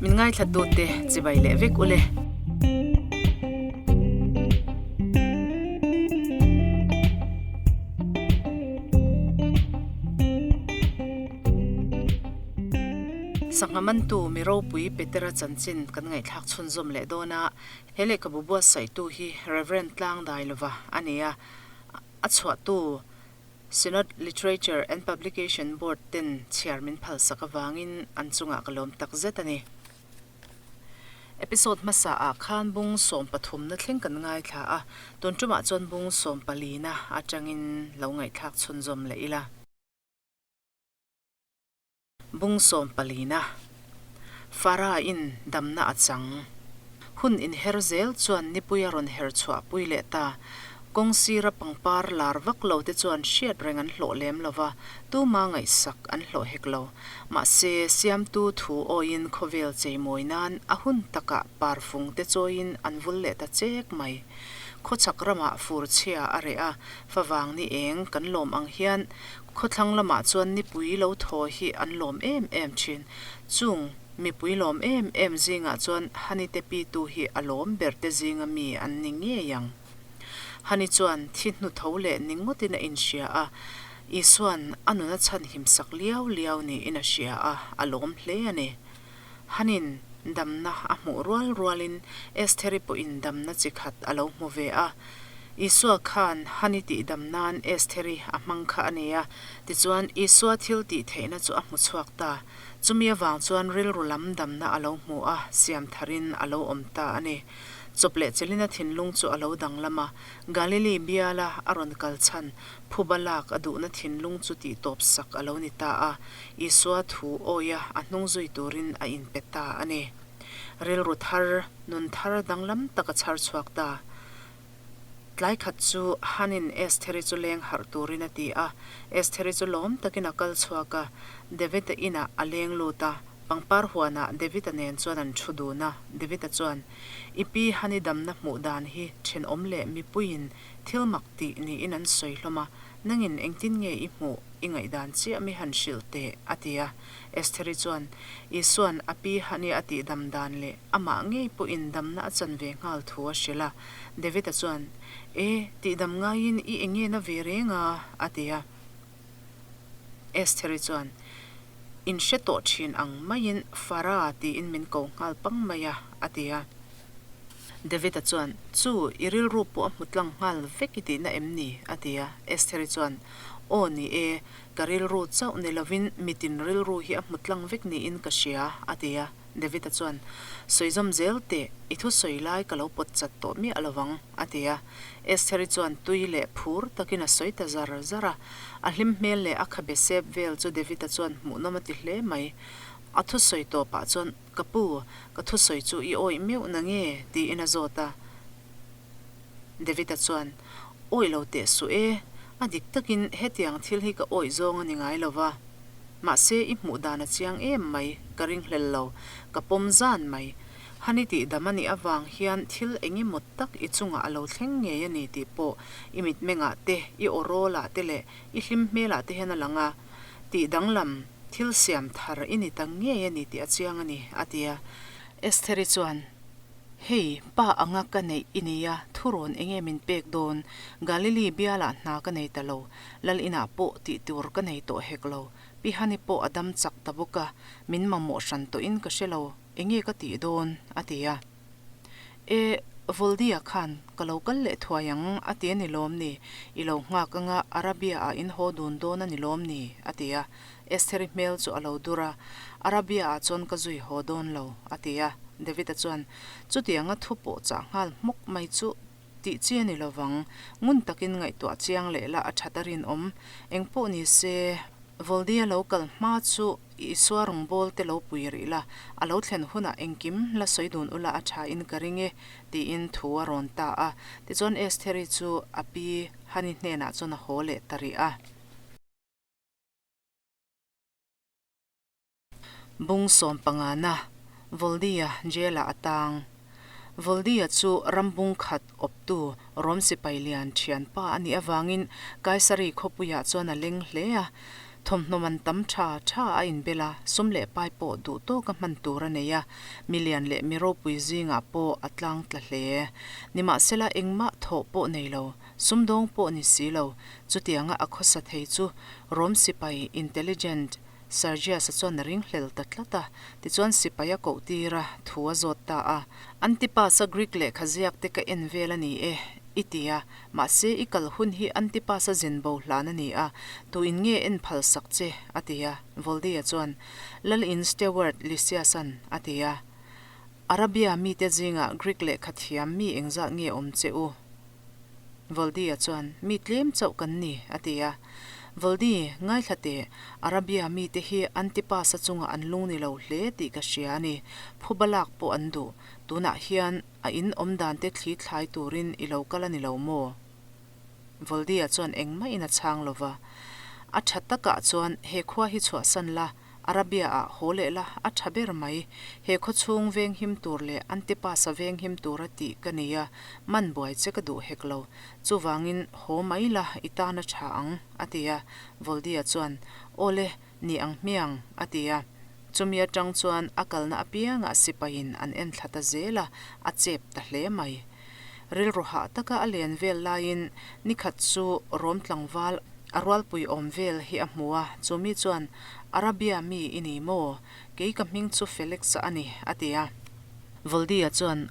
Min ngaithlatute chibai leh vek ule. Sangha mantu mi ropui Petera chanchin kan ngaihthlak chhunzawm leh dawn a, he lehkhabu buatsaihtu hi Rev. Tlangdailova a ni a, a chhuahtu Synod Literature and Publication Board ten chhiar min phalsak avangin an chungah ka lawm tak zet a ni. Episode hmasa ah khan bung sawmpathumna thleng kan ngaithla a, tun tumah chuan bung sawmpalina atangin lo ngaihthlak chhunzawm leh ila. Bung sawmpalina, Farah-in damna a chang. Hun inher zel chuan nipui a rawn her chhuahpui leh ta. Kawng sira pangpar lar vak lo te chuan hriat reng an hlawh lem lo va, tuma ngaihsak an hlawh hek lo. Mahse, siamtu thu awiin khawvel cheimawi nan a hun takah parfung te chawiin an vul leh ta chek mai. Khawchhak ramah fur chhia a reh a, favang ni eng kan lawm ang hian Khawthlang lamah chuan nipui lo thaw hi an lawm em em thin. Chung mipui lawm em em zingah chuan Hani te pitu hi a lawm ber te zinga mi an ni ngei ang. Hani chuan thi hnu tho leh ni ngawtin a inhria a, Isua'n a nun a chhanhim sak liau liau niin a hria a, a lawm hle a ni. Hanin damna a hmuh rual rualin Estheri pawhin damna chi khat a lo hmu ve a. Isua khan Hani tihdam nan Estheri a hmang kha a ni a, tichuan Isua thil tih theihna chu a hmu chhuak ta. Chumi avang chuan rilru lam damna a lo hmu a, siam tharin a lo awm ta a ni. Chawp leh chelina thinlung chu a lo danglam a, Galili biala a rawn kal chhan Phuba lak a duhna thinlung chu tih tawp sak a lo ni ta a, Isua thu awia a hnung zui turin a inpe ta a ni. Rilru thar, nun thar danglam tak a chhar chhuak ta. Tlai khat chu Hanin Estheri chu leng harh turin a ti a, Estheri chu lawm takin a kal chhuak a, David-a inah a leng lut a, pangpar huanah David-a nen chuan an thu dun a, David-a chuan, I pi Hani damna hmuh dan hi thenawm leh mipuiin Thil mak tih niin an sawi hlawm a, Nangin engtin nge i hmuh, i ngaihdan chiah mi han hrilh teh, a ti a. Estheri chuan, Isua'n a pi Hani a tihdam dan leh amah ngei pawhin damna a chan ve nghal thu a hrilh a. David-a chuan, E, tihdam ngaiin i enge na ve reng a? a ti a. Estheri chuan, In hre tawh thin ang maiin Farah tiin min ko nghal pang mai a, a ti a. David-a chuan, Chu, i rilru pawh a hmu tlang nghal vek i tihna em ni? a ti a. Estheri chuan, Aw ni e, ka rilru chauh ni lovin mitin rilru hi a hmu tlang vek niin ka hria, a ti a. David-a chuan, Sawi zawm zel teh, i thusawi lai ka lo pawt chat tawh miah lo vang, a ti a. Estheri chuan tui leh phur takin a sawi ta zar zar a. A hlim hmel leh a khabe sep vel chu David-a chuan hmuhnawm a ti hle mai. A thusawi tawpah chuan, Ka pu, ka thusawi chu i awih meuh na nge? tiin a zawt a. David-a chuan, Awih lo teh suh e, a dik takin hetiang thil hi ka awih zawng a ni ngai lo va. Mahse, i hmuh dan a chiang em mai, ka ringhlel lo, ka pawm zan mai. Hani tih dam a nih avang hian thil eng emaw tak i chungah a lo thleng ngei a ni tih pawh i mitmengah te, i aw rawlah te leh i hlim hmelah te hian a lang a. Tih danglam, thil siam thar i ni ta ngei a ni tih a chiang a ni, a ti a. Estheri chuan, Hei, pa anga ka neih i nia, thurawn enge min pek dawn? Galili bialah hna ka nei ta lo, Lal inah pawh tih tur ka nei tawh hek lo. Pi Hani pawh a dam chak ta bawk a, min mamawh hran tawhin ka hre lo, enge ka tih dawn? a ti a. E, Voldia khan ka lo kal leh thuai ang a ti a ni lawm ni? I lo nghak anga Arabia-ah in haw dun dawn a ni lawm ni? a ti a. Estheri hmel chu a lo dur a, Arabia-ah chuan ka zui haw dawn lo, a ti a. David-a chuan, Chutianga thu pawh chah nghal hmawk mai chu tih chi a ni lovang, ngun takin ngaihtuah chiang leh la a that a rinawm. Engpawh ni se, Voldia lo kal hma chu Isua rawngbâwl te lo pui rih la, a lo thlen hunah engkim la sawi dun ula a tha in ka ring e, tiin thu a rawn ta a. Tichuan Estheri chu a pi Hani hnenah chuan a haw leh ta rih a. Bung sawm pangana Voldia jail-ah a tang. Voldia chu ram bung khat awptu Rom sipai lian thianpa a nih avangin Kaisari khawpuiah chuan a leng hle a. Thawmhnaw man tam tha tha a inbel a, sum leh pai pawh duh tawka hman tur a nei a, mi lian leh mi ropui zingah pawh a tlang tla hle. Nimahsela engmah thawh pawh nei lo, sumdawng pawh ni si lo, chutianga a khawsa thei chu Rom sipai intelligent Sergius-a chuan a ringhlel ta tlat a, tichuan sipai a koh tir a, thu a zawt ta a. Antipas-a Greek lehkha ziak te ka en vel a ni e, i ti a, mahse i kal hun hi Antipas-a zin bo hlan a ni a, tu in nge en phal sak che? a ti a, Voldia chuan, Lal in Steward Lysias-a'n a ti a. Arabia mite zingah Greek lehkha thiam mi engzat nge awm che u? Voldi-a chuan, Mi tlem chauh kan ni, a ti a. Voldi, ngaithla teh, Arabia mite hi Antipas-a chungah an lung ni lo hle tih ka hria a ni. Phuba lak pawh an duh. Tunah hian a in awm dan te thli thlai turin i lo kal a ni lo maw? Voldi-a chuan engmahin a chhang lo va. A tha takah chuan he khua hi chhuahsan la, Arabia-ah haw leh la a tha ber mai. He khaw chhung venghim tur leh Antipas-a venghim tura tih ka nei a, man buai che ka duh hek lo. Chuvangin haw mai la i tan a tha ang, a ti a. Voldia chuan, Aw le, ni ang hmiang, a ti a. Chumi atang chuan a kalna apiangah sipaiin an enthla ta zel a, a chep ta hle mai. Rilru hah taka a len vel laiin nikhat chu Rom tlangval a rualpui awm vel hi a hmu a, chu mi chuan, Arabia mi i ni maw? Kei ka hming chu Felix-a a ni, a ti a. Voldia chuan,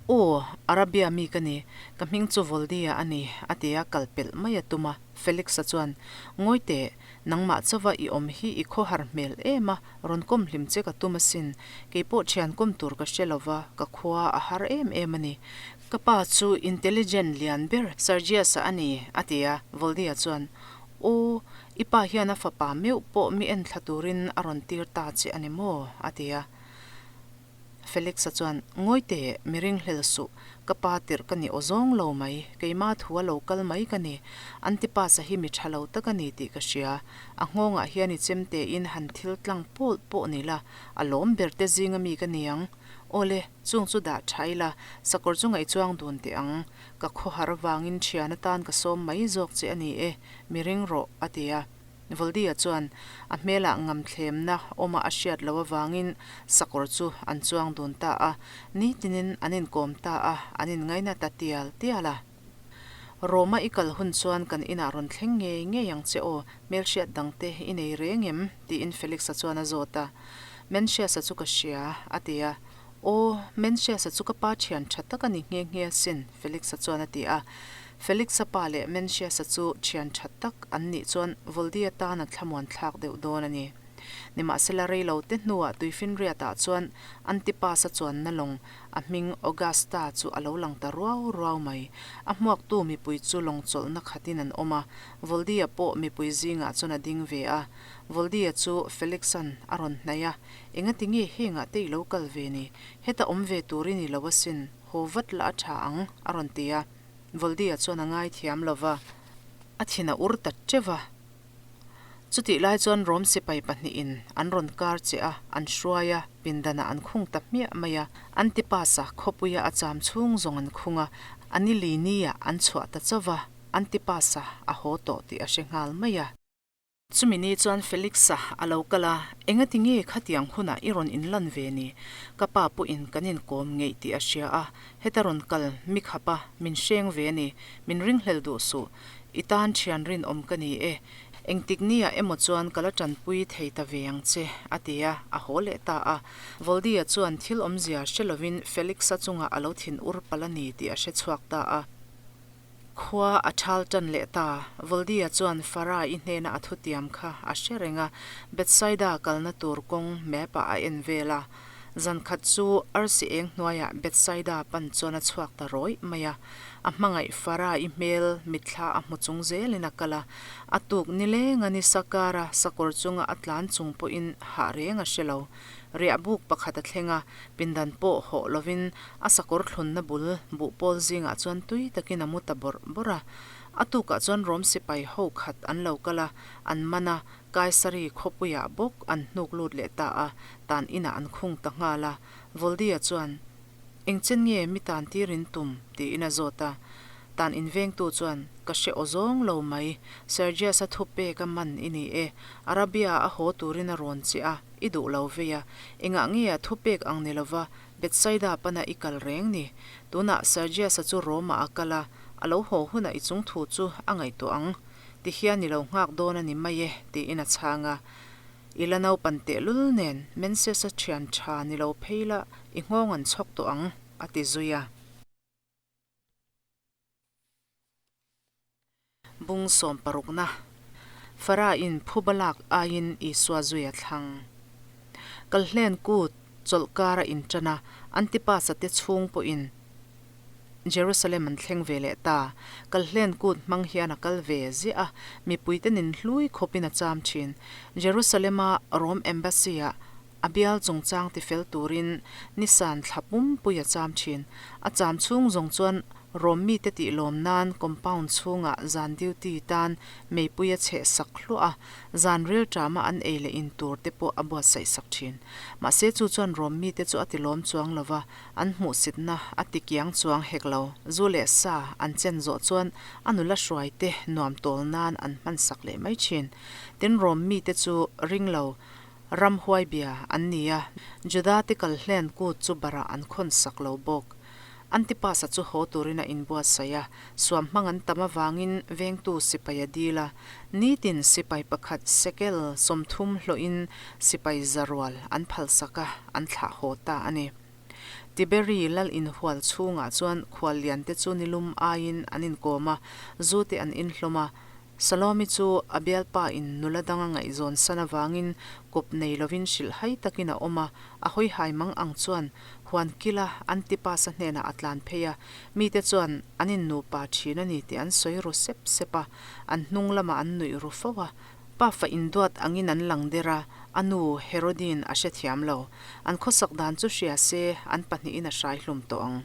Aw, Arabia mi ka ni, ka hming chu Voldia a ni, a ti a, kal pelh mai a tum a. Felix-a chuan, Ngawi teh, nangmah chauva i awm hi i khawhar hmel em a, Rawn kawm hlim che ka tum asin. Kei pawh thian kawm tur ka hre lo va, ka khua a har em em a ni. Ka pa chu intelligent lian ber Sergius-a a ni, a ti a. Voldia chuan, Aw, i pa hian a fapa meuh pawh mi enthla turin a rawn tir ta che a ni maw? a ti a. Felix-a chuan, Ngawi teh, mi ringhlel suh. Ka pa tirh ka ni aw zawng lo mai. Keima thu a lo kal mai ka ni. Antipas-a hi mi tha lo tak a ni tih ka hria. A nghawngah hian i chem tein han thil tlang pawlh pawh ni la, a lawm ber te zinga mi ka ni ang. Aw le, chung chu dah tha ila, sakawr chu ngaihchuang dun teh ang. Ka khawhar vangin thian atan ka sawm mai zawk che a ni e, mi ring rawh, a ti a. Voldia chuan a hmelah ngamthlemna awma a hriat loh avangin sakawr chu an chuang dun ta a, nitinin an inkawm ta a, an inngaina ta tial tial a. Roma i kal hun chuan kan inah rawn thleng ngei ngei ang che aw, hmelhriat dangte i nei reng em? tiin Felix-a chuan a zawt a. Mencius-a chu ka hria, a ti a. Aw, Mencius-a chu ka pa thian tha tak a ni nghe nghe asin, Felix-a chuan a ti a. Felix-a pa leh Mencius-a chu thian tha tak an nih chuan Voldi atan a thlamuan thlak deuh dawn a ni. Nimahsela rei lo te hnuah tuifinriatah chuan Antipas-a chuanna lawng, a hming Augusta chu a lo lang ta ruau ruau mai. A hmuaktu mipui chu lawng chawlhna khatin an awm a, Voldi-a pawh mipui zingah chuan a ding ve a. Voldi-a chu Felix-a'n a rawn hnaih a, Engati nge hengah te i lo kal ve ni? Heta awm ve tur i ni lo asin, haw vat la a tha ang, a rawn ti a. Voldia chuan a ngaithiam lo va, a thin a ur ta teuh va. Chutih lai chuan Rom sipai pahnihin an rawn kar che a, an hruai a, pindanah an khung ta hmiah mai a. Antipas-a khawpuia a cham chhung zawng an khung a, a ni li niah an chhuah ta chauh va, Antipas-a a haw tawh tih a hre nghal mai a. Chumi ni chuan Felix-a a lo kal a, Engati nge khatiang hunah i rawn inlan ve ni? Ka pa pawhin kan inkawm ngeih tih a hria a, heta rawn kal mi khap a, min hreng ve a ni, min ringhlel duh suh. I tan thian rinawm ka ni e. Engtik niah emaw chuan ka la tanpui thei ta ve ang che, a ti a, a haw leh ta a. Voldia chuan thil awmzia hre lovin Felix-a chungah a lo thin ur palh a ni tih a hre chhuak ta a. Khua a thal tan leh ta. Voldia chuan Farah-i hnena a thutiam kha a hre reng a, Bethsaida kalna tur kawng map-ah a en vel a. Zan khat chu arsi eng hnuaiah Bethsaida pan chuan a chhuak ta rawih mai a. A hmangaih Farah-i hmel mitthla a hmu chung zelin a kal a. A tuk nilenga nisa kara sakawr chunga a tlan chung pawhin hah reng a hre lo. Riahbuk pakhat a thleng a, pindan pawh hawh lovin a sakawr thlunna bul buhpawl zingah chuan tui takin a mu ta bawrh bawrh a. A tukah chuan Rom sipai ho khat an lo kal a, an man a, Kaisari khawpuiah bawk an hnuk lut leh ta a, tan inah an khung ta nghal a. Voldia chuan, Engchen nge mi tan tir in tum? tiin a zawt a. Tan invengtu chuan, Ka hre aw zawng lo mai, Sergius-a thupek a man i ni e. Arabia-a a haw turin a rawn che a, i duh lo vei a. Engah nge a thupek ang ni lova Bethsaida pana i kal reng ni? Tunah Sergius-a chu Rome-ah a kal a, a lo haw hunah i chung thu chu a ngaihtuah ang. Tihian i lo nghak dawn a ni mai e, tiin a chhang a. I la naupan tehlul nen Menses-a thian tha ni lo phei la i nghawng an chhawk tawh ang, a ti zui a. Bung sawm parukna, Farah-in phuba lak aiin Isua zui a thlang. Kalhlen kut chawlhkar a inṭan a, Antipas-a te chhung pawhin Jerusalem an thleng ve leh ta. Kalhlen kut hmang hian a kal ve ziah a, mipuite nin hlui khawpin a cham thin. Jerusalem-a Rome Embassy-ah a bial chungchang tifel turin Nisan thla pumpui a cham thin. A cham chhung zawng chuan Rom mite tih lawm nan compound chhungah zan duty tan meipui a chheh sak hluah a, zan rilṭama an ei leh in tur te pawh a buatsaih sak thin. Mahse chu chuan Rom mite chu a ti lawm chuang lo va, an hmuhsitna a ti kiang chuang hek lo. Zu leh sa an chen zawh chuan a nula hruai te nuam tawl nan an hman sak leh mai thin. Tin Rom mite chu ring lo ramhuai bia an ni a, Juda te kal hlen kut chu barah an khawn sak lo bawk. Antipas-a chu haw turin a inbuatsaih a, suam hmang an tam avangin vengtu sipai a dil a. Nitin sipai pakhat shekel 30 hlawhin sipai za rual an phalsak a, an thlah haw ta a ni. Tiberi lal inhual chhungah chuan khualliante chu nilum aiin an inkawm a, zu te an inhlawm a. Salomi chu a bialpa in nula dang a ngaihzawn san avangin kawp nei lovin hrilh hai takin a awm a, a hawihai mang ang chuan huan kila Antipas-a hnenah a tlan phei a, mite chuan an in nupa thin a ni tih an sawi ru sep sep a, an hnung lamah an nuih ru fo a. Pafa induat angin an lang der a, a nu Herodi'n a hrethiam lo. An khawsak dan chu hria se an pahnihin a hrai hlum tawh ang.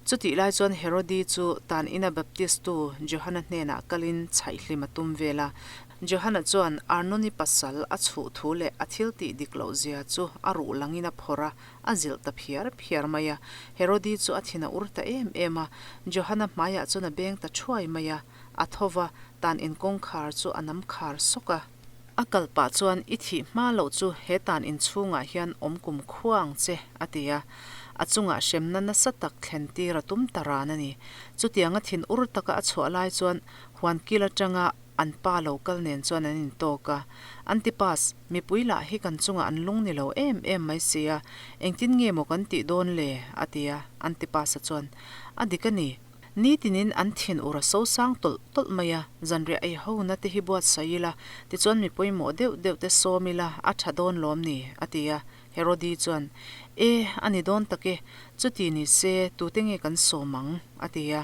Chutih lai chuan Herodi chu tan ina Baptistu Johana hnenah kalin chhaihhlim a tum vel a. Johana chuan Arnoni pasal a chhuh thu leh a thil tih dik loh zia chu a ruh langin a phawrh a, a zilh ta phiar phiar mai a. Herodi chu a thin a ur ta em em a, Johana hmaiah chuan a beng ta thuai mai a, a tho va, tan in kawngkhar chu a nam khar sawk a. A kal pah chuan, I thih hma loh chu he tan inchhungah hian awm kum khua ang che, a ti a. A chungah hremna nasa tak thlen tir a tum ta ran a ni. Chutianga thin ur taka a chhuah lai chuan huan kil atanga an pa lo kal nen chuan an intawk a. Antipas, mipui lah hi kan chungah an lung ni lo em em mai si a, engtin nge maw kan tih dawn le? a ti a. Antipas-a chuan, A dik a ni. Nitinin an thin ur a so sang tawlh tawlh mai a, zanriah ei ho na te hi buatsaih ila, tichuan mi pawimawh deuh deuh te sawm ila a tha dawn lawm ni? a ti a. Herodi chuan, E, a ni dawn tak e, chuti ni se tute nge kan sawm ang? a ti a.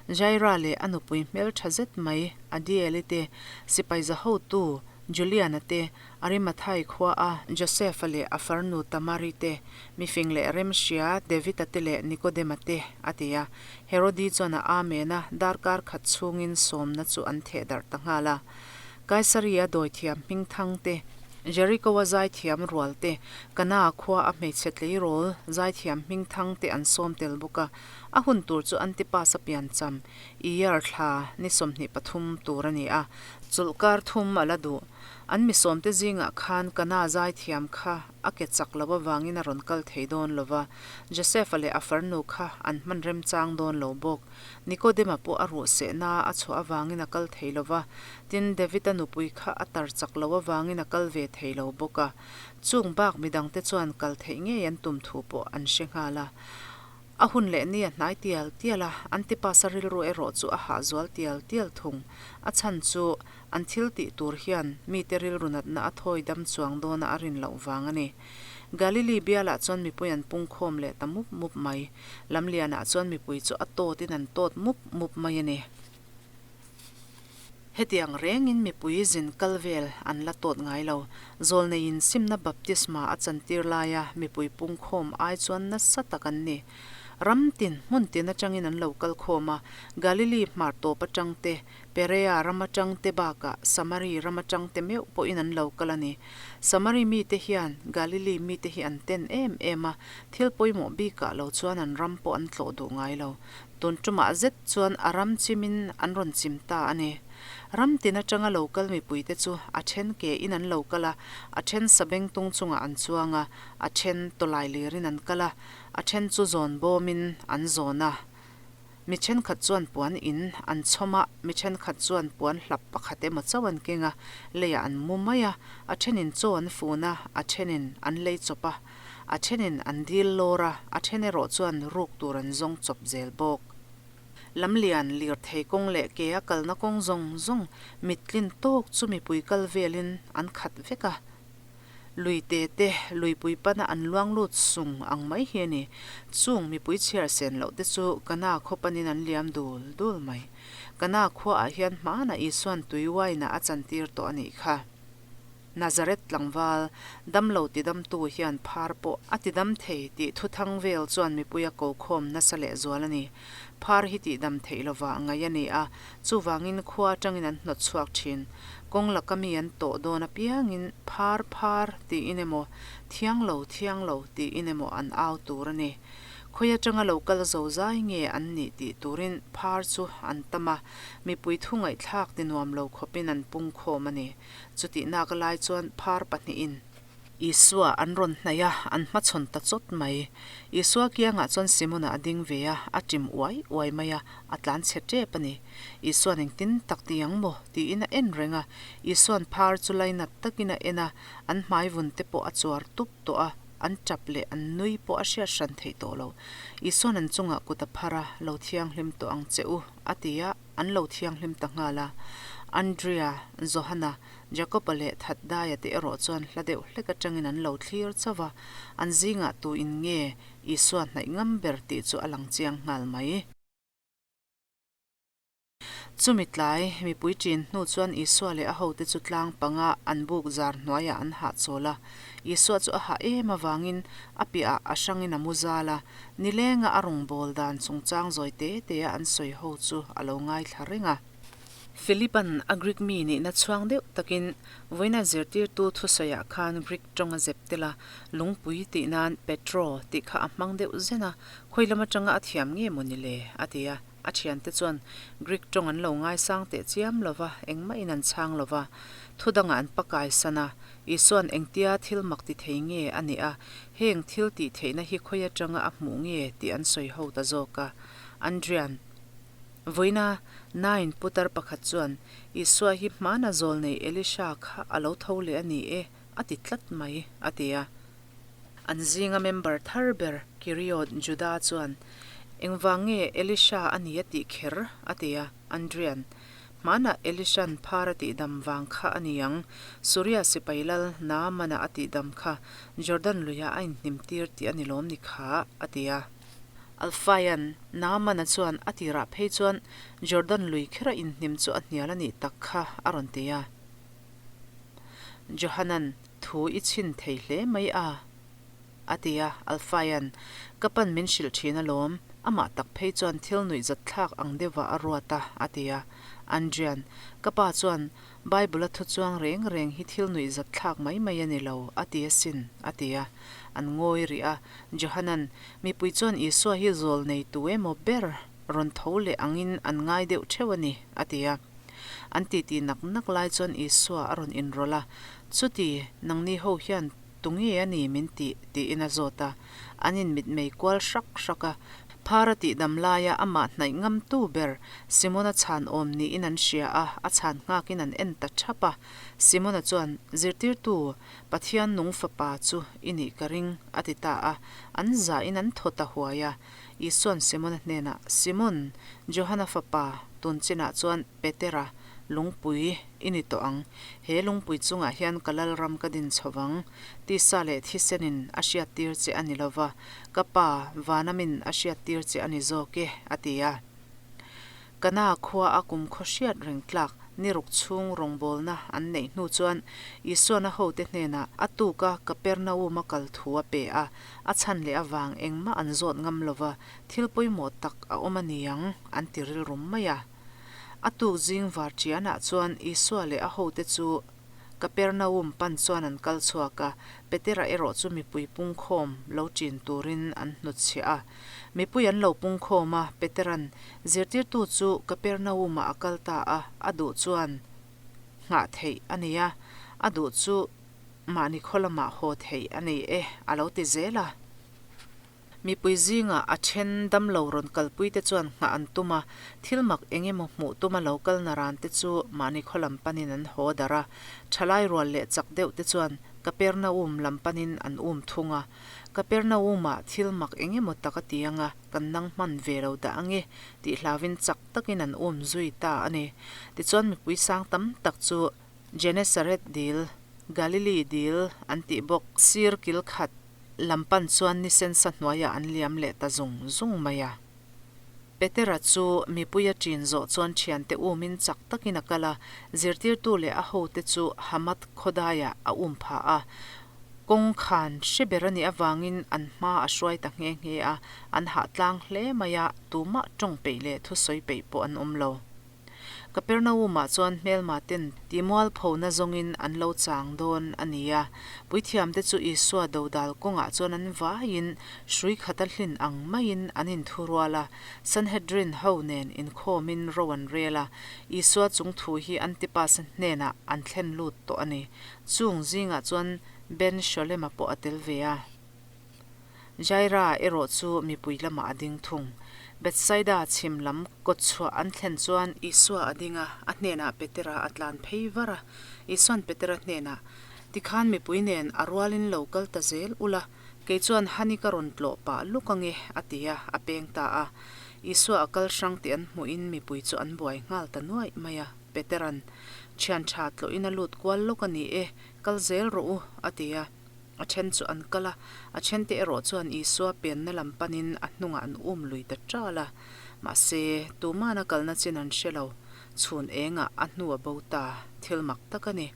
Jaira leh a nupui hmeltha zet mai Adieli te, sipai za hotu Julian-a te, Arimathai khua a Joseph-a leh a farnu Tamari te, mifing leh remhria David-a te leh Nikodem-a te, a ti a. Herodi chuan a Amen a, darkar khat chhungin sawmna chu an theh darh ta nghal a. Kaisari-a dawithiam hmingthang te, Jeriko-a zaithiam rual te, Kana khua a hmeichhe tleirawl zaithiam hmingthang te an sawm tel bawk a. A hun tur chu Antipas-a piancham, Iyar thla ni 23 tur a ni a. Chawlhkar thum a la duh. An mi sawmte zingah khan Kana zaithiam kha a ke chak lo avangin a rawn kal thei dawn lo va, Joseph-a leh a farnu kha an hman remchang dawn lo bawk. Nikodema pawh a ruh sehna a chhuah avangin a kal thei lo va, tin David-a nupui kha a tar chak lo avangin a kal ve thei lo bawk a. Chung bak midangte chuan kal theih ngei an tum thu pawh an hre nghal a. A hun leh ni a hnai tial tial a, Antipas-a rilru erawh chu a hah zual tial tial thung. A chhan chu an thil tih tur hian mite rilru natna a thawi dam chuang dawna a rin loh vang a ni. Galili bialah chuan mipui an pungkhawm leh ta mup mup mai. Lamlianah chuan mipui chu a tawtin an tawt mup mup mai a ni. Hetiang rengin mipui zin kal vel an la tawt ngai lo. Zawlneiin simna baptisma a chantir laia mipui pungkhawm ai chuan nasa tak an ni. Ram tin, hmun tin atangin an lo kal khawm a, Galili hmar tawp atang te, Perea ram atang te bakah Samari ram atang te meuh pawhin an lo kal a ni. Samari mite hian Galili mite hi an ten em em a, thil pawimawh bikah lo chuan an ram pawh an tlawh duh ngai lo. Tun tumah zet chuan a ram chimin an rawn chim ta a ni. Ram tin atanga lo kal mipuite chu a then ke in an lo kal a, a then sabengtung chungah an chuang a, a then tawlai lirin an kal a, a then chu zawn bawmin an zawn a. Mi thenkhat chuan puan in an chhawm a, mi thenkhat chuan puan hlap pakhat emaw chauh an keng a, leiah an mu mai a, a thenin chaw an fun a, a thenin an lei chawp a, a thenin an dil lawr a, a then erawh chuan ruk tur an zawng chawp zel bawk. Lamlian lirthei kawng leh ke a kalna kawng zawng zawng mittlin tawk chu mipui kal velin an khat vek a. Lui te te luipui pana an luang lut sung ang mai hi a ni. Chung mipui chhiar sen loh te chu Kana khaw panin an liam dul dul mai. Kana khuaah hian hmanah Isuan tui uaina a chantir tawh a nih kha. Nazareth tlangval, damlo tidamtu hian phar pawh a tidam thei tih thuthang vel chuan mipui a ko khawm nasa lehzual a ni. Phar hi tihdam theih lovah ngaih a ni a, chuvangin khua atangin an hnawt chhuak thin. Kawng laka mi an tawh dawn apiangin phar phar tiin emaw, thiang lo thiang lo tiin emaw an au tur a ni. Khawi atanga lo kal zo zai nge an nih tih turin phar chu an tam a, mipui thu ngaihthlak ti nuam lo khawpin an pung khawm a ni. Chutih nak lai chuan phar pahnihin. Isua an rawn hnaih a, an hmachhawn ta chawt mai. Isua kiangah chuan Simona a ding ve a, a ṭim uai uai mai a, a tlan chhe ṭep a ni. Isua'n engtin tak ti ang maw? tiin a en reng a. Isua'n phar chu lainat takin a en a, an hmai vun te pawh a chuar tup tawh a, an ṭap leh an nui pawh a hriat hran theih tawh lo. Isua'n an chungah kut a phar a, Lo thianghlim tawh ang che u, a ti a, an lo thianghlim ta nghal a. Andrea, Johana, Jakoba leh Thaddaia te erawh chuan hla deuh hlek atangin an lo thlir chauh a, an zingah tu in nge Isua hnaih ngam ber tih chu a lang chiang nghal mai. Chumi tlai, mipui ṭin hnu chuan Isua leh a hote chu tlang panga an buk zar hnuaiah an hahchawl a. Isua chu a hah em avangin a piahah a hrangin a mu zal a, Nilenga a rawngbâwl dan chungchâng zawi tê têa an sawi ho chu a lo ngaithla reng a. Philipa'n a Greek mi nihna chhuang deuh takin vawiina zirtîrtu thusawiah khân Greek ṭawng a zep tel a, lungpui tih nân Petro tih kha a hmang deuh zen a, khawi lam aṭanga a thiam nge maw ni le? a ti a. A thiante chuan Greek ṭawng an lo ngaisang teh chiam lo va, engmahin an chhang lo va. Thu dangah an pakai san a, Isua'n engtia thil mak ti thei nge a nih a, heng thil tih theihna hi khawi atanga a hmuh nge tih an sawi ho ta zawk a. Andrian, Vawiina Nain putar pakhat chuan, Isua hi hmana zawlnei Elisha kha a lo tho leh a ni e, a ti tlat mai, a ti a. An zinga member thar ber Kiriot Juda chuan, Engvang nge Elisha a ni a tih kher? a ti a. Andrian, Hmanah Elishan phar a tihdam vang kha a ni ang. Suria sipai lal Naamana a tihdam kha Jordan luiah a inhnimtir tih a ni lawm ni kha, a ti a. Alfaian, Naamana chuan a tirah phei chuan Jordan lui khera inhnim chu a hnial a nih tak kha, a rawn ti a. Johanan, Thu i chhin thei hle mai a. A ti a, Alfaian, Ka pan min hrilh thin alawm, amah tak phei chuan thil nuihzat thlak ang deuhah a ruat a, a ti a. Andrian, Ka pa chuan Bible-a thu chuang reng reng hi thil nuihzat thlak mai mai a ni lo, a ti asin, a ti a. An ngawi rih a, Johanan, Mipui chuan Isua hi zawl nei tu emaw ber rawn tho leh angin an ngai deuh theuh a ni, a ti a. An titi nak nak lai chuan Isua a rawn inrawlh a, Chuti, nangni ho hian Tunge a ni min tih? tiin a zawt a. An inmitmei kual hrak hrak a. Phar a tihdam laia amah hnaih ngamtu ber Simona chhan awm niin an hria a, a chhan nghakin an en ta thap a. Simona chuan, Zirtirtu, Pathian nung fapa chu i nih ka ring, a ti ta a. An zahin an thaw ta huai a. Isua'n Simona hnenah, Simon, Johana fapa, tun chinah chuan Petera, Lungpui i ni tawh ang. He lungpui chungah hian ka lalram ka din chho vang. Tisa leh thisenin a hriattir che a ni lo va, ka Pa, Vanamin a hriattir che a ni zawk e, a ti a. Kana khua a kumkhaw hriat reng tlak ni ruk chhung rawngbawlna an neih hnu chuan Isuana hote hnenah a tuka Kapernaum-a kal thu a pe a, a chhan leh avang engmah an zawt ngam lo va, thil pawimawh tak a awm a ni ang, an ti rilrum mai a. A tuk zing var ṭianah chuan Isua leh a hote chu Kapernaum pan chuan an kal chhuak a, Petera erawh chu mipui pungkhawm lo ṭin turin an hnutchhiah a. Mipui an lo pungkhawm a, Petera'n zirtirtu chu Kapernaum-ah a kal ta a, a duh chuan nghah theih a ni a, a duh chu mahni khaw lamah haw theih a ni e, a lo ti zel a. Mipui zingah a then damlo rawn kalpuite chuan nghah an tum a, thil mak eng emaw hmuh tuma lo kal naran te chu mahni khaw lam panin an haw darh a, thalai rual leh chak deuh te chuan Kapernaum lam panin an um thung a. Kapernaum-ah thil mak eng emaw tak a ti anga kan nang hman ve lo dah ange tih hlauvin chak takin an um zui ta a ni. Tichuan mipui sang tam tak chu Genesaret dil, Galilee dil an tih bawk sir kil khat lam pan chuan ni sensa hnuaiah an liam leh ta zung zung mai a. Petera chu mipui a ṭin zawh chuan ṭhiante umin chak takin a kal a, zirtirtu leh a hote chu Hamath khawdaiah a um phah a. Kawng khan hre ber a nih avangin an hma a hruai ta nghe nghe a, an hah tlang hle mai a, tumah ṭawng peih leh thusawi peih pawh an awm lo. Kapernaum-ah chuan hmelma ten tihmualphona zawngin an lo chang dawn a ni a. Puithiamte chu Isua dodal kawngah chuan an vaiin hrui khata hlin ang maiin an inthurual a. Sanhedrin ho nen inkhawmin ro an rel a, Isua chung thu hi Antipas-a hnenah an thlen lut tawh a ni. Chung zingah chuan Ben Sholema pawh a tel ve a. Jaira erawh chu mipui lamah a ding thung. Bethsaida chhim lam kawtchhuah an thlen chuan Isua a ding a, a hnenah Petera a tlan phei var a. Isua'n Petera hnenah, Tikhan mipui nen a rualin lo kal ta zel ula, kei chuan Hani ka rawn tlawh pah luk ange, a ti a, a peng ta a. Isua a kal hrang tih an hmuhin mipui chu an buai nghal ta nuaih mai a. Petera'n, Thian tha tlawhin a lut kual lawk a ni e, kal zel rawh u, a ti a. A then chu an kal a, a thente erawh chuan Isua penna lam panin a hnungah an um lui ta ṭal a. Mahse, tuman a kalna chin an hre lo. Chhun engah a hnu a bo ta, thil mak tak a ni.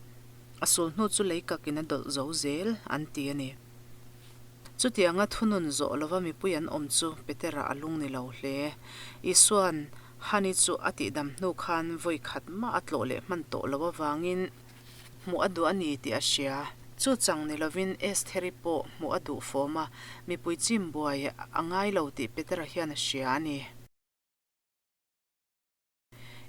A sul hnu chu lei kakin a dawlh zo zel, an ti a ni. Chutianga thunun zawh lova mipui an awm chu Petera a lung ni lo hle. Isua'n Hani chu a tihdam hnu khan vawi khat mah a tlawh leh hman tawh lo avangin, Hmuh a duh a ni tih a hria. Chu chang ni lovin Estheri pawh hmuh a duh fawm a, mipui chim buai a ngai lo tih Petera hian a hria a ni.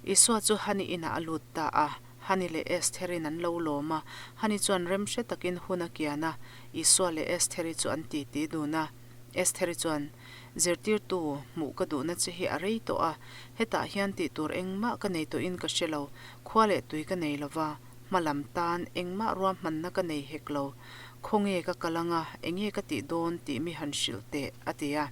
Isua chu Hani inah a lut ta a, Hani leh Estherin an lo lawm a, Hani chuan remhre takin hun a kian a, Isua leh Estheri chu an titi dun a. Estheri chuan, Zirtirtu, hmuh ka duhna che hi a rei tawh a, hetah hian tih tur engmah ka nei tawhin ka hre lo, khua leh tui ka nei lo va, hma lam tan engmah ruahmanna ka nei hek lo, khawnge ka kal anga, enge ka tih dawn tih mi han hrilh teh, a ti a.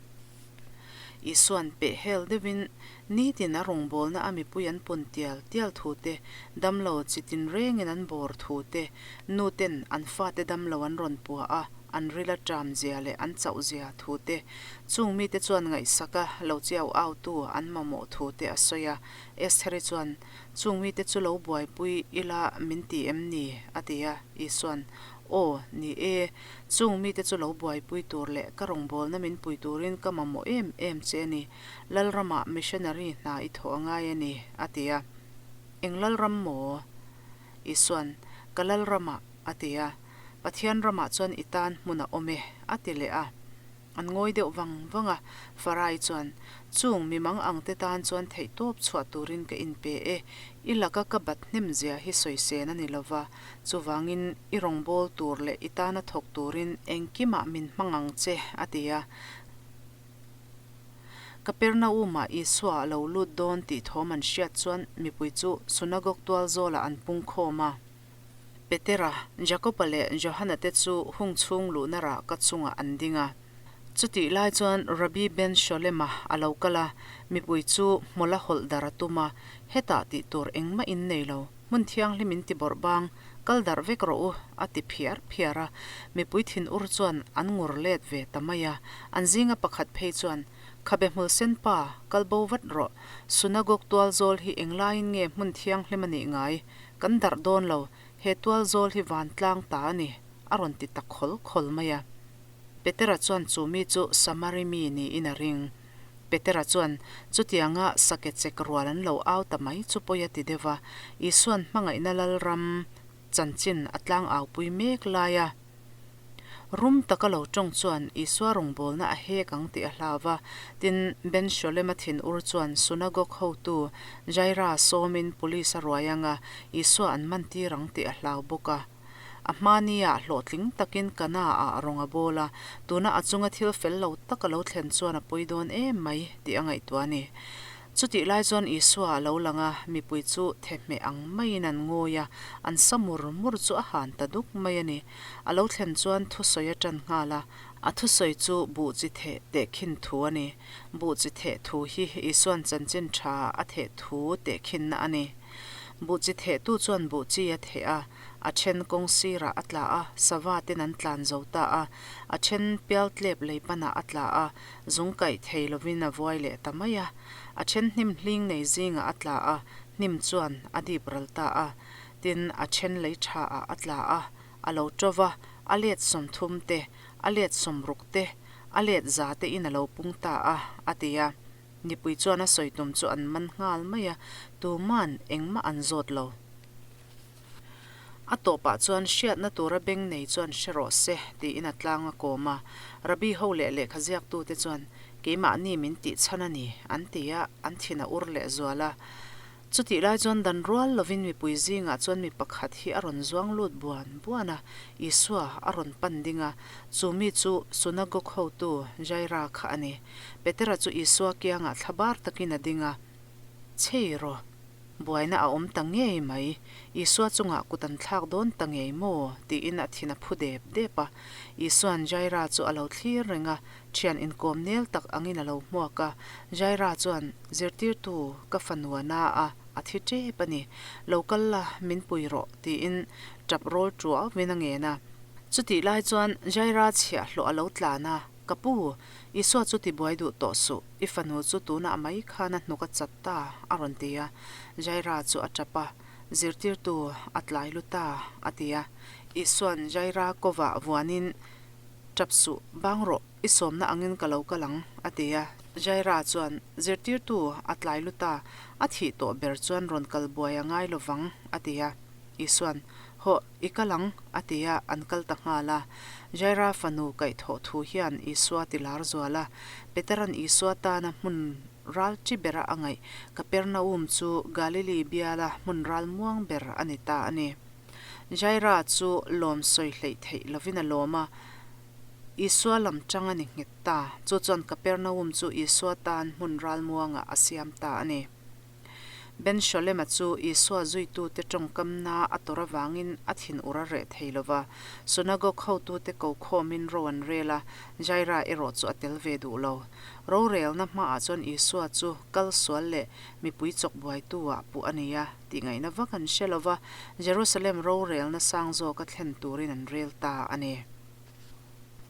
Isua'n peh hel deuhin, Nitin a rawngbawlna a mipui an pun tial tial thu te, damlo chi tinrengin an bawr thu te, nu ten an fate damlo an rawn pua a, an ril a ṭam zia leh an chauh zia thu te, chung mite chuan ngaihsak a lo chiau autu an mamawh thu te a sawi a. Estheri chuan, Chung mite chu lo buaipui ila min ti em ni? a ti a. Isua'n, Aw, ni e, chung mite chu lo buaipui tur leh ka rawngbawlna min pui turin ka mamawh em em che a ni. Lalramah missionary hna i thawh a ngai a ni, a ti a. Eng Lalram maw? Isua'n, Ka Lalramah, a ti a. Pathian ramah chuan i tan hmun a awm e, a ti leh a. An ngawi deuh vang vang a, Farai chuan, Chung mi mang ang te tan chuan theihtawp chhuah turin ka inpe e, i laka ka bat hnem zia hi sawisên a ni lo va, chuvangin i rawngbâwl tur leh i tana thawk turin engkimah min hmang ang che, a ti a. Kapernaum-ah Isua a lo lut dawn tih thawm an hriat chuan mipui chu sunagog tual zawlah an pungkhawm a. Petera, Jakoba leh Johana te chu hung chhung luhna rahka chungah an ding a. Chutih lai chuan Rabbi Ben Sholema a lo kal a, mipui chu hmawla hawlh dar a tum a, Hetah tih tur engmah in nei lo, hmun thianghlim in ti bawrh bang, kal darh vek rawh u, a ti phiar phiar a. Mipui thinur chuan an ngur let ve ta mai a. An zinga pakhat phei chuan, Khabe hmul sen pa, kal bo vat rawh, sunagog tual zawl hi englaiin nge hmun thianghlim a nih ngai? Kan darh dawn lo, he tual zawl hi vantlang ta a ni, a rawn ti ta khawl khawl mai a. Petera chuan chu mi chu Samari mi niin a ring. Petera chuan chutianga sake chek rual an lo au ta mai chu pawi a ti deuh va, Isua'n hmangaihna Lalram chanchin a tlangaupui mek lai a. Rum taka lo tawng chuan Isua rawngbawlna a hek ang tih a hlau va. Tin, Ben Sholem-a thinur chuan Sunagog hotu Jaira sawmin police a ruai ang a, Isua an mantir ang tih a hlau bawk a. A hmaniah hlawhtling takin Kana-ah rawng a bawl a, tuna a chunga thil fel lo tak a lo thlen chuan a pawi dawn em mai tih a ngaihtuah a ni. Chutih lai chuan Isua a lo lang a, mipui chu thehmeh ang maiin an ngawi a, an sa mur mur chu a han ta duk mai a ni. A lo thlen chuan thusawi a ṭan nghal a, a thusawi chu buh chi theh tehkhin thu a ni. Buh chi theh thu hi Isua'n chanchin ṭha a theh thu tehkhinna a ni. Buh chi thehtu chuan buh chi a theh a, a ṭhen kawng sirah a tla a, sava ten an tlan zo ta a, a ṭhen pialtlep lei panah a tla a, Zung kaih thei lovin a vuai leh ta mai a. A then hnim hling nei zingah a tla a, hnim chuan a dip ral ta a. Tin, a then lei tha ah a tla a, a lo to va, a let 30 te, a let 60 te, a let za te in a lo pung ta a, a ti a. Nipui chuan a sawi tum chu an man nghal mai a, tuman engmah an zawt lo. A tawpah chuan hriatna tura beng nei chuan hre rawh se tiin a tlang a kawm a. Rabbi ho leh lehkha ziaktute chuan, Keimahni min tih chhan a ni, an ti a, an thin a ur leh zual a. Chutih lai chuan dan rual lovin mipui zingah chuan mi pakhat hi a rawn zuang lut buan buan a, Isua a rawn pan ding a, chu mi chu Sunagog hotu Jaira kha a ni. Petera chu Isua kiangah thlabar takin a ding a, Chei rawh! Buaina a awm ta ngei mai, Isua chungah kut an thlak dawn ta ngei maw? tiin a thin a phu dep dep a. Isua'n Jaira chu a lo thlir reng a, thian inkawm nel tak angin a lo hmuak a. Jaira chuan, Zirtirtu, ka fanu a na a, a thi tep a ni. Lo kal la, min pui rawh, tiin tap rawl tuauvin a ngen a. Chutih lai chuan Jaira chhiahhlawh a lo tlan a. Ka pu, Isua chu tibuai duh tawh suh, i fanu chu tunah mai khan a hnuk a chat ta, a rawn ti a. Jaira chu a tap a, Zirtirtu, a tlai lu ta, a ti a. Isua'n Jaira kovah vuanin, Tap suh, bang rawh, i sawmna angin ka lo kal ang, a ti a. Jaira chuan, Zirtirtu, a tlai lu ta, a thih tawh ber chuan rawn kal buai a ngai lo vang, a ti a. Isua'n, Hawh, i kal ang, a ti a, an kal ta nghal a. Jaira fanu kaihthawh thu hian Isua ti lar zual a. Petera'n Isua tana hmun ral chi bera a ngaih Kapernaum chu Galili biala hmun ral muang ber a ni ta a ni. Jaira chu lawm sawi hleih theih lovin a lawm a, Isua lam tang a ni nghet ta. Chu chuan Kapernaum chu Isua tan hmun ral muangah a siam ta a ni. Ben Sholem-a chu Isua zuitute tawngkamna a tawrh avangin a thinur a reh thei lo va. Synagogue hotute ko khawmin ro an rel a, Jaira erawh chu a tel ve duh lo. Rorelna hmaah chuan Isua chu kal sual leh mipui chawk buaitu-ah puh a ni a, tihngaihna vak an hre lo va, Jerusalem rorelna sang zawka thlen turin an rel ta a ni.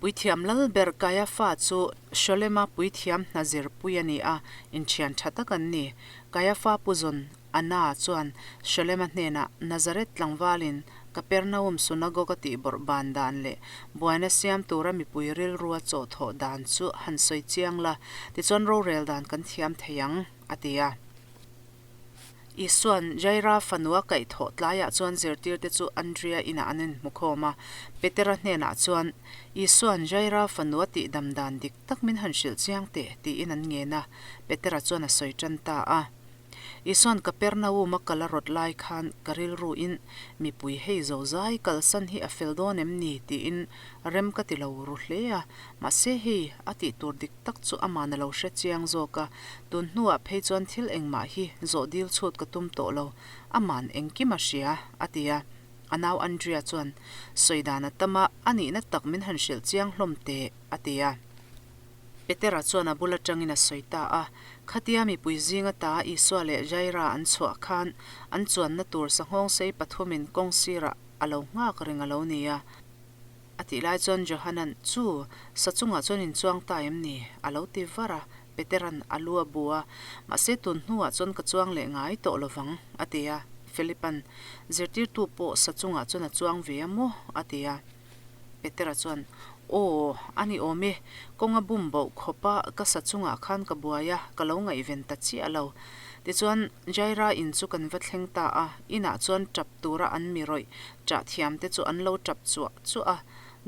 Puithiam lal ber Kaiafa chu Sholema puithiam hna zirpui a ni a, inthian tha tak an ni. Kaiafa puzawn Anna chuan Sholema hnenah Nazareth tlangvalin Kapernaum synagogue-a tihbawrh ban dan leh buaina siam tura mipui rilrua chawhthawh dan chu han sawi chiang la, tichuan rorel dan kan thiam thei ang, a ti a. Isua'n Jaira fanua kaihthawh tlaiah chuan zirtirte chu Andria inah an inhmu khawm a. Petera hnenah chuan, Isua'n Jaira fanua tihdam dan dik tak min han hrilh chiang teh, tiin an ngen a. Petera chuan a sawi tan ta a. Isua'n Kapernaum-a kal a rawt lai khan ka rilruin mipui hei zozai kalsan hi a fel dawn em ni tiin rem ka ti lo ru hle a. Mahse hei a tih tur dik tak chu aman a lo hre chiang zawk a, tun hnuah phei chuan thil engmah hi zawh dil chhut ka tum tawh lo, aman engkim a hria, a ti a. A nau Andrea chuan, Sawi dan a tam a, a nihna tak min han hrilh chiang hlawm teh, a ti a. Petera chuan a bul atangin a sawi ta a, Khatia mipui zinga ta Isua leh Jaira an chhuah khan an chuanna tur sanghawngsei pathumin kawng sirah a lo nghak reng a lo ni a. A tih lai chuan Johanan, Chu, sa chungah chuan in chuang ta em ni? a lo ti var a, Petera'n a lu a bu a, Mahse tun hnuah chuan ka chuang leh ngai tawh lo vang, a ti a. Philipa'n, Zirtirtu pawh sa chungah chuan a chuang ve a maw? a ti a. Petera chuan, Aw, a ni awm e, kawnga bum boh khawpa ka sa chungah khan ka buai a, ka lo ngaihven ta chiah lo. Tichuan, Jaira in chu kan va thleng ta a, inah chuan tap tura an mi rawih chah thiamte chu an lo tap chuah chuah a,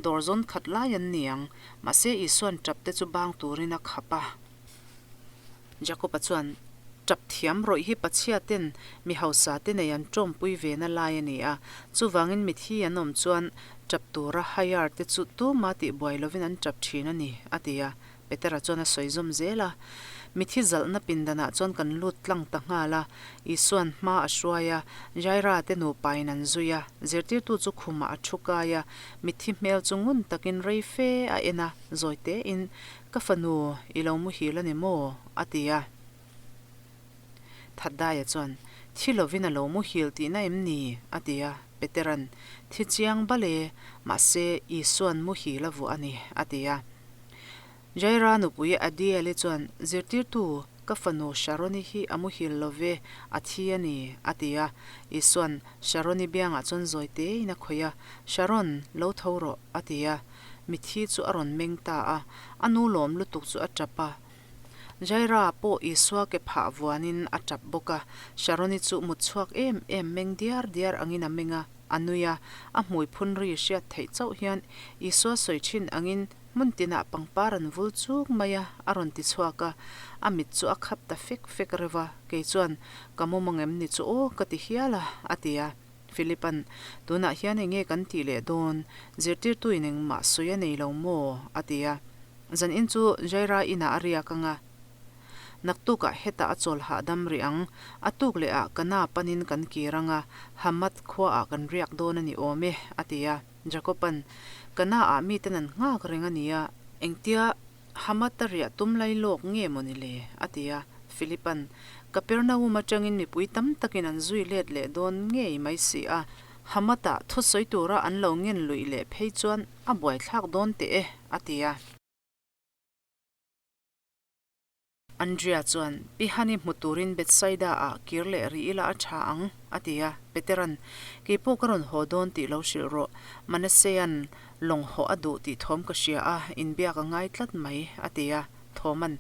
dawr zawn khat lai an ni ang. Mahse, Isua'n tapte chu bang turin a khap a. Jakob-a chuan, Tap thiam rawih hi Pathiaten mi hausa te nei an tawmpui ve na lai a ni a, chuvangin mithi an awm chuan tap tura hire te chu tuma tihbuai lovin an tap thin a ni, a ti a. Petera chuan a sawi zawm zel a. Mithi zalhna pindanah chuan kan lut tlang ta nghal a, Isua'n hma a hruai a, Jaira te nupain an zui a, zirtirtu chu khumah a thu kai a, mithi hmel chu ngun takin rei fe a en a, zawi tein, Ka fanu, i lo muhil a ni maw? a ti a. Thaddaia chuan, Thi lovin a lo muhil tihna em ni? a ti a. Petera'n, Thi chiang bal e, mahse, Isua'n muhil a vuah a ni, a ti a. Jaira nupui Adieli chuan, Zirtirtu, ka fanu Sharoni hi a muhil lo ve, a thi a ni, a ti a. Isua'n Sharoni biangah chuan zawi tein a khawih a, Sharon, lo tho rawh, a ti a. Mithi chu a rawn meng ta a, a nu lawm lutuk chu a tap a. Jaira pawh Isua ke phah vuanin a tap bawk a, Sharoni chu mut chhuak em em meng diar diar angin a meng a, a nui a, a hmui phun ri hriat theih chauh hian Isua sawi thin angin hmun tinah pangpar an vul chuk mai a, a rawn ti chhuak a, a mit chu a khap ta fek fek reuh a, kei chuan ka mumang em ni chu aw ka ti hial a, a ti a. Philipa'n, Tunah hian eng nge kan tih leh dawn? Zirtirtuin engmah sawi a nei lo maw? a ti a. Zanin chu Jaira inah a riak ang a. Naktukah hetah a chawl hahdam rih ang. A tuk lehah Kana panin kan kir ang a, Hamath khuaah kan riak dawn a ni awm e, a ti a. Jakoba'n, Kana-ah miten an nghak reng a nia. Engtia Hamath a riah tum lai lawk nge maw ni le? a ti a. Philipa'n, Kapernaum atangin mipui tam takin an zui let leh dawn ngei mai si a, Hamath-ah thusawi tura an lo ngen luih leh phei chuan a buaithlak dawn teh e, a ti a. Andrea chuan, Pi Hani hmu turin Bethsaida-ah kir leh rih ila a tha ang, a ti a. Petera'n, Kei pawh ka rawn haw dawn tih lo hrilh rawh. Manasea'n lawng hawh a duh tih thawm ka hria a, inbiak a ngai tlat mai, a ti a. Thawma'n,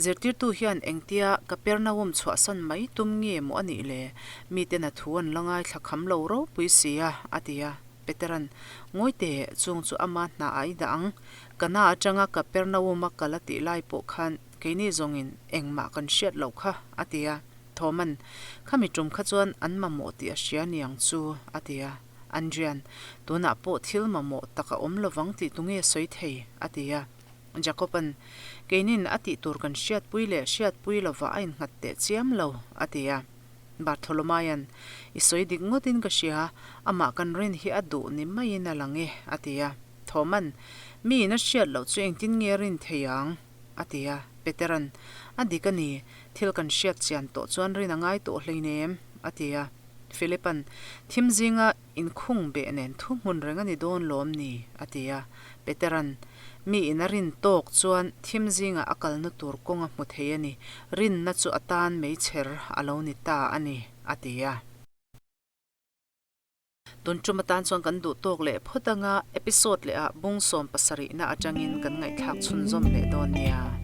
Zirtirtu hian engtia Kapernaum chhuahsan mai tum nge maw a nih le? Miten a thu an la ngaithla kham lo ropui si a, a ti a. Petera'n, Ngawi teh, chung chu ama hna ah i dah ang. Kana atanga Kapernaum a kal a tih lai pawh khan keini zawngin engmah kan hriat loh kha, a ti a. Thawma'n, Khami tum kha chuan an mamawh tih a hria niang chu, a ti a. Andria'n, Tunah pawh thil mamawh tak a awm lovang tih tunge sawi thei? a ti a. Jakoba'n, Keinin a tih tur kan hriatpui leh hriatpui lovah a innghat teh chiam lo, a ti a. Bartholomaia'n, I sawi dik ngawtin ka hria, amah kan rin hi a duh ni maiin a lang e, a ti a. Thoma'n, Miin a hriat loh chu engtin nge a rin thei ang? a ti a. Petera'n, A dik a ni, thil kan hriat chian tawh chuan rin a ngai tawh hleinem, a ti a. Philipa'n, Thim zinga Inkhung beh nen thu hmun reng a ni dawn lawm ni? a ti a. Petera'n, Mi in a rin tawk chuan thim zingah a kalna tur kawng a hmu thei a ni, rinna chu a tan meichher a lo ni ta a ni, a ti a. Tun tum atan chuan kan duh tawk leh phawt anga episode lehah bung 70na atangin kan ngaihthlak chhunzawm leh dawn nia.